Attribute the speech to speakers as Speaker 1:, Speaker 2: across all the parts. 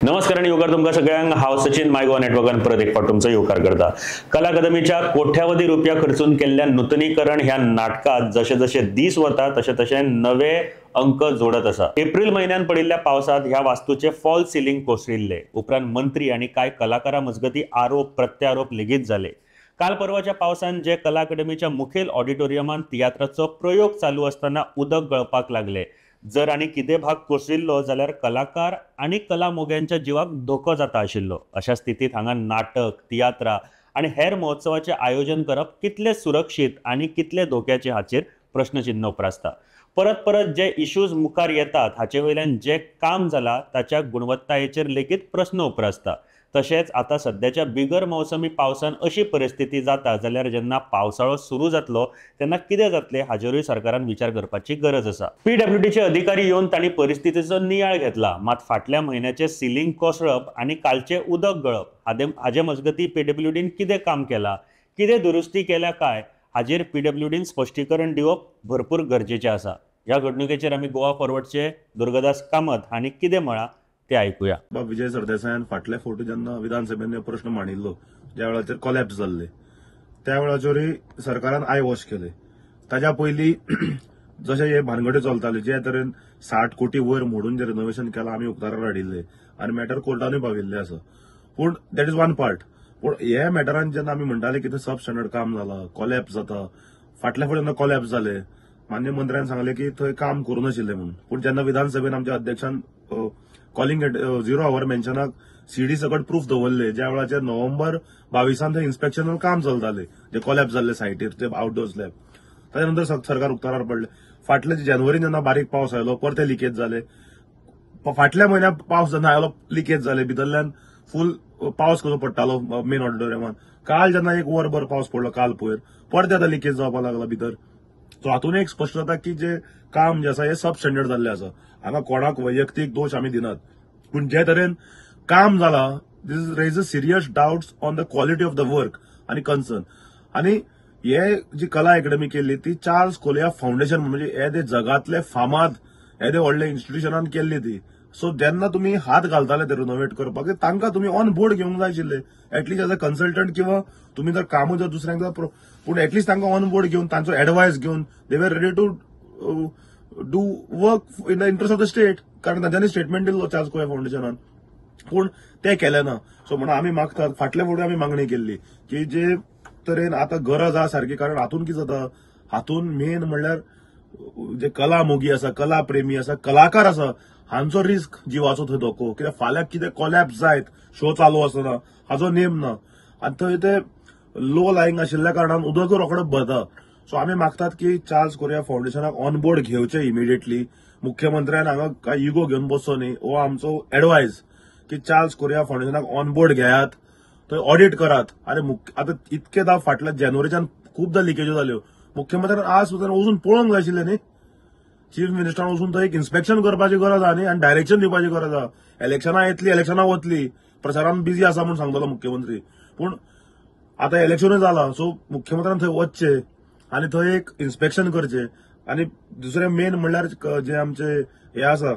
Speaker 1: नमस्कार आणि येवकार तुमकां सगळ्यांक. हांव सचिन, माय गोवा नेटवर्कान परत एक फावट तुमचो येवकार करता. कला अकादमीच्या कोट्यावधी रुपया खर्चून केल्ल्या नुतनीकरण ह्या नाटकात जशे जशे दीस वता तशे तशे नवे अंक जोडत आसा. एप्रिल म्हयन्यान पडिल्ल्या पावसात ह्या वास्तूचे फॉल सिलिंग कोसळिल्ले. उपरांत मंत्री आनी कांय कलाकारां मजगती आरोप प्रत्यारोप लेगीत जाले. काल परवाच्या पावसान जे कला अकादमीच्या मुखेल ऑडिटोरियमान तियात्राचो प्रयोग चालू आसतना उदक गळपाक लागले. जर आनी कितें भाग कोसळिल्लो जाल्यार कलाकार आनी कला मोग्यांच्या जिवाक धोको जाता आशिल्लो. अशा स्थितीत हांगा नाटक, तियात्रा आनी हेर महोत्सवाचें आयोजन करप कितलें सुरक्षीत आनी कितलें धोक्याचें हाचेर प्रश्नचिन्ह उप्रासता. परत परत जे इश्यूज मुखार येतात हाचे वयल्यान जें काम जालां ताच्या गुणवत्तायेचेर लेगीत प्रस्न उप्रासता. तशेंच आतां सद्याच्या बिगर मौसमी पावसान अशी परिस्थिती जाता जाल्यार जेन्ना पावसाळो सुरू जातलो तेन्ना कितें जातलें हाचेरूय सरकारान विचार करपाची गरज आसा. पीडब्ल्यूडीचे अधिकारी येवन तांणी परिस्थितीचो नियाळ घेतला. मात फाटल्या म्हयन्याचें सिलिंग कोसळप आनी कालचें उदक गळप हाजे मजगती पीडब्ल्यूडीन कितें काम केलां, कितें दुरुस्ती केल्या काय हाजेर पीडब्ल्यूडीन स्पश्टीकरण दिवप भरपूर गरजेचें आसा. ह्या घडणुकेचेर आमी गोवा फॉरवर्डचे दुर्गदास कामत हांणी कितें म्हळां ते आयकुया.
Speaker 2: बाब विजय सरदेसायान फाटले फावटी जेन्ना विधानसभेन प्रश्न मांडिल्लो ज्या वेळाचेर कोलॅप्स जाल्ले त्या वेळाचेरूय सरकारान I wash केले. ताज्या पयलीं जशे हे भानगड्यो चलताल्यो जे तरेन 60 कोटी वयर मोडून जे रिनोवेशन केलां आमी उक्तारार हाडिल्ले आनी मॅटर कोर्टानूय पाविल्ले आसा. पूण that is one part. पूण हे मॅटरान जेन्ना आमी म्हणटाले की सब स्टँडर्ड काम जालां, कोलॅप्स जाता, फाटल्या फावटी जेन्ना कोलॅप्स जाले मान्य मंत्र्यान सांगलें की थंय काम करूं नाशिल्लें म्हणून. पूण जेन्ना विधानसभेन आमच्या अध्यक्षान कॉलिंग एट 0 our मेन्शनाक सीडी सकट प्रूफ दवरले ज्या वेळाचेर नोव्हेंबर 22 थंय इन्स्पेक्शन काम चलताले जे कोलॅप्स जाल्ले सायटीर ते आउटडोर स्लॅब. ताच्या नंतर सरकार उक्तारार पडले. फाटले जानेवारीन जेन्ना बारीक पावस आयलो परते लिकेज जाले. फाटल्या म्हयन्याक पावस जेन्ना आयलो लिकेज जाले, भितरल्यान फूल पावस कसो पडटालो मेन ऑडिटोरियमान. काल जेन्ना एक वरभर पावस पडलो काल पयर परते आतां लिकेज जावपाक लागला भितर. सो हातून एक स्पश्ट जाता की जे काम जे आसा हे सब स्टँडर्ड जाल्ले आसा. हांगा कोणाक वैयक्तीक दोश आमी दिनात, पूण जे तरेन काम जाला this raises serious doubts on the quality of the work आनी कन्सर्न. आनी हे जी कला अकॅडमी केल्ली ती चार्ल्स कोलिया फाउंडेशन म्हणजे येदे जगातले फामाद येदे व्हडले इन्स्टिट्युशनान केल्ली ती. सो जेन्ना तुमी हात घालताले ते रिनोवेट करपाक तांकां तुमी ऑन बोर्ड घेवंक जाय आशिल्ले at least as a consultant किंवा तुमी जर कामूय जर दुसऱ्यांक पूण एटलिस्ट तांकां ऑन बोर्ड घेवन तांचो एडवायस घेवन they were ready to do work in the interest of the state. कारण तांच्यांनी स्टेटमेंट दिल्लो चार्ल्स कोलिया फाउंडेशनान, पूण ते केलें ना. सो म्हणून आमी मागतात, फाटले फावटी आमी मागणी केल्ली की जे तरेन आतां गरज आसा सारकी, कारण हातून कितें जाता, हातून मेन म्हणल्यार जे कला मोगी आसा, कला प्रेमी आसा, कलाकार आसा हांचो रिस्क जिवाचो थंय धोको. कित्याक फाल्यां कितें कोलॅप्स जायत शो चालू आसतना हाचो नेम ना आनी थंय ते लो लायिंग आशिल्ल्या कारणान उदकूय रोखडें भरता. सो आमी मागतात की चार्ल्स कोरिया फाउंडेशनाक ऑन बोर्ड घेवचें इमिडिएटली. मुख्यमंत्र्यान हांगा कांय इगो घेवन बसचो न्ही, हो आमचो एडवायज की चार्ल्स कोरिया फाउंडेशनाक ऑन बोर्ड घेयात, थंय ऑडिट करात. आनी आतां इतकेदां फाटल्या जानेवारीच्यान खुबदां लिकेज्यो जाल्यो, मुख्यमंत्र्यान आज सुद्दां वचून पळोवंक जाय आशिल्लें न्ही. चीफ मिनिस्टरान वचून थंय एक इन्स्पेक्शन करपाची गरज आहा न्ही आनी डायरेक्शन दिवपाची गरज आहा. इलेक्शनां येतली, इलेक्शनां वतली, प्रचारान बिजी आसा म्हूण सांगतलो मुख्यमंत्री, पूण आतां इलेक्शनूय जालां. सो मुख्यमंत्र्यान थंय वचचें आनी थंय एक इन्स्पेक्शन करचें. आनी दुसरें मेन म्हणल्यार जे आमचे हे आसा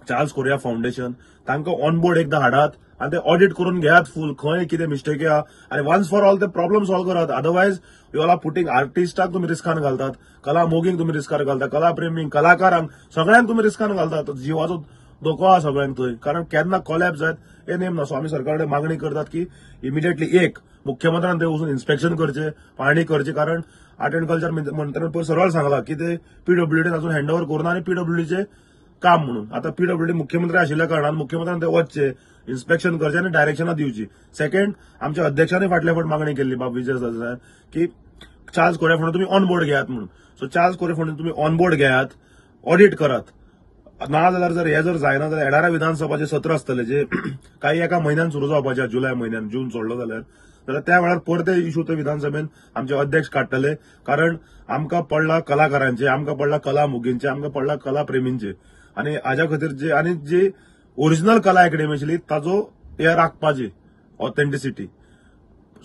Speaker 2: चार्ल्स कोरिया फाउंडेशन तांकां ऑन बोर्ड एकदां हाडात आनी ते ऑडिट करून घेयात फूल खंय कितें मिस्टेक आहा आनी वन्स फॉर ऑल ते प्रॉब्लम सॉल्व करात. Otherwise you all are putting आर्टिस्टाक तुमी रिस्कान घालतात, कला मोगींक तुमी रिस्कार घालतात, कला प्रेमींक, कलाकारांक, सगळ्यांक तुमी रिस्कान घालतात. जिवाचो धोको आहा सगळ्यांक थंय, कारण केन्ना कोलॅप्स जायत हे नेम ना. सो आमी सरकारा कडेन मागणी करतात की इमिडिएटली एक मुख्यमंत्र्यान थंय वचून इन्स्पेक्शन करचें, पाहणी करची. कारण आर्ट अँड कल्चर मंत्र्यान पयर सरळ सांगलां की ते पीडब्ल्यूडीन अजून हँड ओव्हर करूना आनी पीडब्ल्यूडीचें काम म्हणून. आतां पीडब्ल्यूडी मुख्यमंत्री आशिल्ल्या कारणान मुख्यमंत्र्यान थंय वचचें, इन्स्पेक्शन करचें आनी डायरेक्शनां दिवची. सेकंड, आमच्या अध्यक्षांनी फाटल्या फावट मागणी केल्ली बाब विजय सरदेसायान की चार्ल्स कोरिया फाउंडेशन तुमी ऑन बोर्ड घेयात म्हणून. सो चार्ल्स कोरिया फाउंडेशन तुमी ऑन बोर्ड घेयात, ऑडिट करात. ना जाल्यार जर हे जर जायना जाल्यार येणाऱ्या विधानसभाचे सत्र आसतले जे काही एका म्हयन्यान सुरू जावपाचे, जुलय म्हयन्यान, जून सोडलो जाल्यार, जाल्यार त्या वेळार परते इशू ते विधानसभेन आमचे अध्यक्ष काडटले. कारण आमकां पडला कलाकारांचे, आमकां पडला कला मोगींचे, आमकां पडला कला प्रेमींचे आनी हाज्या खातीर जे आनी जी ओरिजिनल कला अकॅडमी आशिल्ली ताजो हे राखपाची ऑथेंटिसिटी.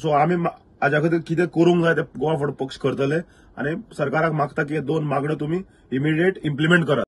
Speaker 2: सो आमी हाज्या खातीर कितें करूंक जाय तें गोवा फॉरवर्ड पक्ष करतले आनी सरकाराक मागता की हे दोन मागण्यो तुमी इमिडिएट इम्प्लिमेंट करात.